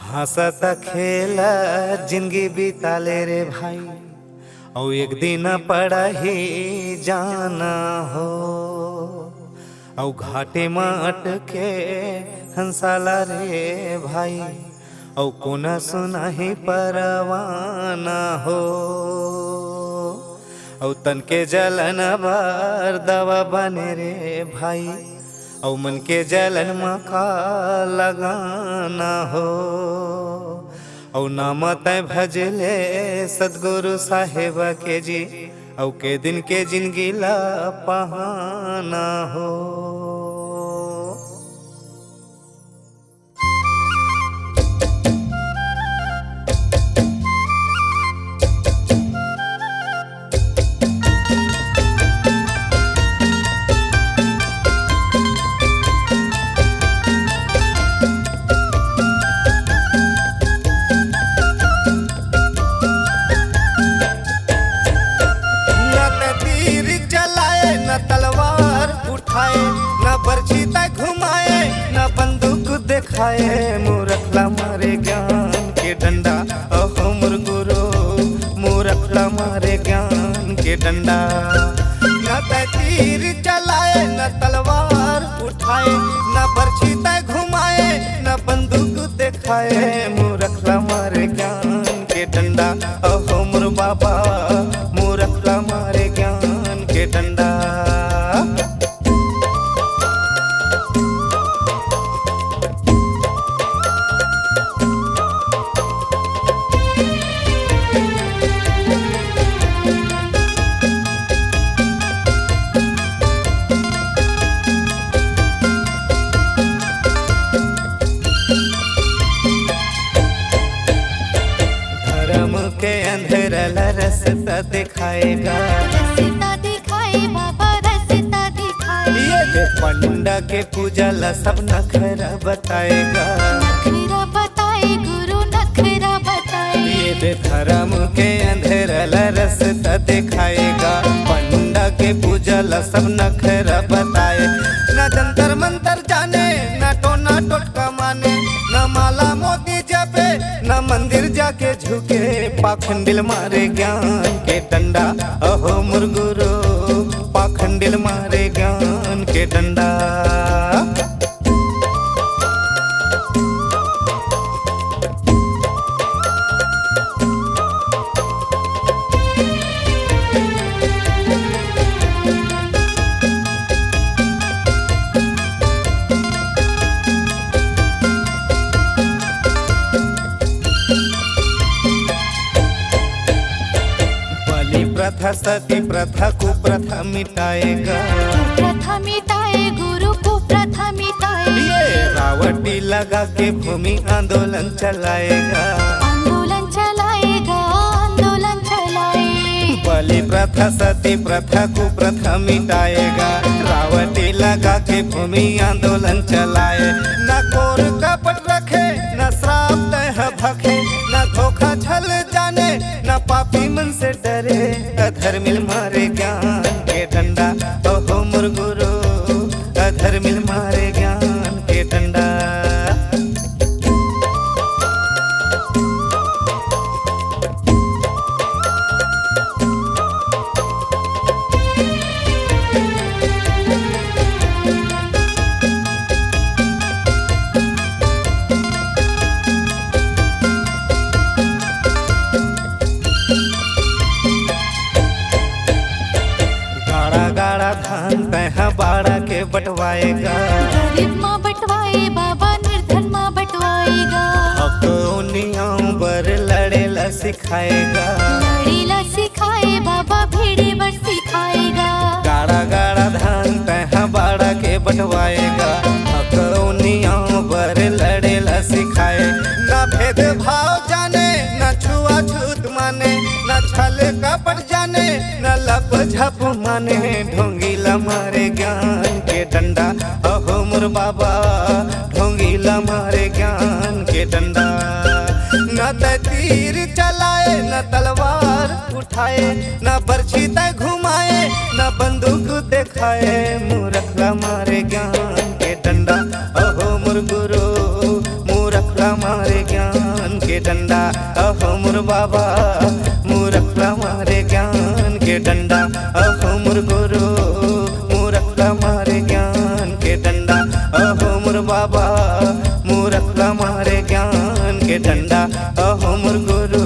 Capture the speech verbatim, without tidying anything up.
हंसत खेलत जिंदगी बिता ले रे भाई, अउ एक दिन पड़ही जाना हो। अउ घाटे म अटके हंसाला रे भाई, अउ कोना सुनाही परवाना हो। अउ तन के जलन बर दवा बने रे भाई, अउ मन के जलन म का लगाना हो। अउ नाम तै भजले सतगुरु साहेब के जी, अउ के दिन के जिंदगी ला पहाना हो। न त तीर चलाए, न तलवार उठाए, न बरछी तै घुमाए, न बंदूक देखाए। मूरख ला मारे ज्ञान के डंडा, अहो मोर गुरु, मूरख ला मारे ज्ञान के डंडा। न तै तीर चलाए, न तलवार उठाए, न बरछी तै घुमाए, न बंदूक देखाए। मूरख ला मारे ज्ञान के डंडा, अहो मोर बाबा, मूरख ला मारे ज्ञान के डंडा। धर्म के अंधेरा ला रस्ता दिखाएगा। रस्ता दिखाए बाबा, रस्ता दिखाए। ये दे पंडा के पूजा ला सब नखरा बताएगा। नखरा बताए गुरु, नखरा बताए। ये दे धर्म के अंधेरा ला रस्ता दिखाएगा। पंडा के पूजा ला सब नखरा बताए। ना जंतर मंतर जाने, ना टोना टोटका माने, ना माला मोती जपे, ना मंदिर जाके झुके। पाखंडिल मारे ज्ञान के डंडा, अहो मोर गुरु, पाखंडिल मारे ज्ञान के डंडा। बलि प्रथा, सती प्रथा, कुप्रथा मिटाएगा। कुप्रथा मिटाए गुरु, कुप्रथा मिटाए। ये रावटी लगा के भूमि आंदोलन चलाएगा। आंदोलन चलाएगा, आंदोलन चलाए। बलि प्रथा, सती प्रथा, कुप्रथा मिटाएगा। रावटी लगा के भूमि आंदोलन चलाए। ना कोर कपट रखे, ना श्राप तय ह भखे, ना धोखा छल जाने, ना पापी मन से डरे। अधर्मिल मारे ज्ञान के डंडा, अहो मोर गुरु, अधर्मिल मारे ज्ञान के डंडा। गाड़ा गाड़ा धान तैहा बाड़ा के बंटवाएगा। गरीब मा बंटवाए बाबा, निर्धन मा बंटवाएगा। हक उनियाओं बर लड़े ला सिखाएगा। लड़े ला सिखाए बाबा, भिड़े बर सिखाएगा। गाड़ा गाड़ा धान तैहा बाड़ा के बंटवाएगा। हक उनियाओं बर लड़े ला सिखाए। ना भेदभाव जाने, ना छुआछूत माने, ना छल कपट जाने, ना लप झप माने। ढोंगी ला मारे ज्ञान के डंडा, अहो मोर बाबा, ढोंगी ला मारे ज्ञान के डंडा। ना तै तीर चलाए, ना तलवार उठाए, ना बरछी तै घुमाए, ना बंदूक देखाए। मूरख ला मारे ज्ञान के डंडा, अहो मोर गुरु, मूरख ला मारे ज्ञान डंडा, अहो मोर बाबा, मूरख ला मारे ज्ञान के डंडा, अहो मोर गुरु, मूरख ला मारे ज्ञान के डंडा, अहो मोर बाबा, मूरख ला मारे ज्ञान के डंडा, अहो मोर गुरु,